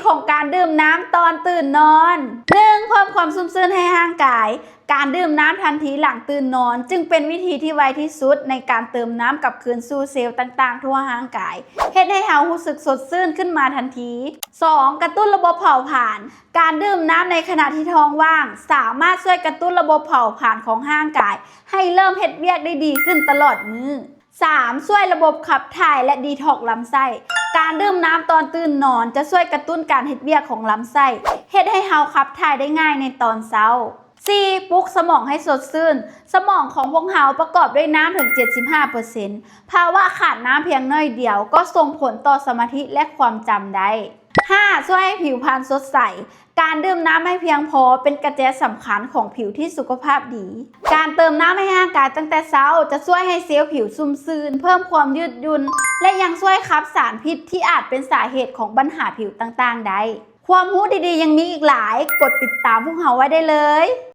ຂອງການດື່ມນ້ຳຕອນຕື່ນນອນ. ໜຶ່ງ ເພີ່ມຄວາມຊຸ່ມຊື່ນໃຫ້ຮ່າງກາຍ. ການດື່ມນ້ຳທັນທີຫຼັງຕື່ນນອນ ຈຶ່ງເປັນວິທີທີ່ໄວທີ່ສຸດໃນການເຕີມນ້ຳກັບຄືນສູ່ເຊວຕ່າງໆທົ່ວຮ່າງກາຍ, ເຮັດໃຫ້ເຮົາຮູ້ສຶກສົດຊື່ນຂຶ້ນມາທັນທີ. ສອງ ກະຕຸ້ນລະບົບເຜົາຜານ. ການດື່ມນ້ຳໃນຂະນະທີ່ທ້ອງວ່າງ ສາມາດຊ່ວຍກະຕຸ້ນລະບົບເຜົາຜານຂອງຮ່າງກາຍ ໃຫ້ເລີ່ມເຮັດວຽກໄດ້ດີຂຶ້ນຕະຫຼອດມື້. ສາມ ຊ່ວຍລະບົບຂັບຖ່າຍ ແລະ ດີທັອກລຳໄສ້. ການດື່ມນ້ຳຕອນຕື່ນນອນ ຈະຊ່ວຍກະຕຸ້ນການເຮັດວຽກຂອງລຳໄສ້, ເຮັດໃຫ້ເຮົາຂັບຖ່າຍໄດ້ງ່າຍໃນຕອນເຊົ້າ. ສີ່ ປຸກສະໝອງໃຫ້ສົດຊື່ນ. ສະໝອງຂອງພວກເຮົາປະກອບດ້ວຍນ້ຳເຖິງເຈັດສິບຫ້າເປີເຊັນ. ພາວະຂາດນ້ຳພຽງໜ້ອຍດຽວກໍສົ່ງຜົນຕໍ່ສະມາທິ ແລະ ຄວາມຈຳໄດ້. ຫ້າ ຊ່ວຍໃຫ້ຜິວພັນສົດໃສ. ການດື່ມນ້ຳໃຫ້ພຽງພໍເປັນກະແຈສຳຄັນຂອງຜິວທີ່ສຸຂະພາບດີ. ການເຕີມນ້ຳໃຫ້ຮ່າງກາຍຕັ້ງແຕ່ເຊົ້າ ຈະຊ່ວຍໃຫ້ເຊວຜິວຊຸ່ມຊື່ນ, ເພີ່ມຄວາມຍືດຫຍຸ່ນ ແລະ ຍັງຊ່ວຍຂັບສານພິດທີ່ອາດເປັນສາເຫດຂອງບັນຫາຜິວຕ່າງໆໄດ້. ຄວາມຮູ້ດີໆຍັງມີອີກຫຼາຍ, ກົດຕິດຕາມພວກເຮົາໄວ້ໄດ້ເລີຍ.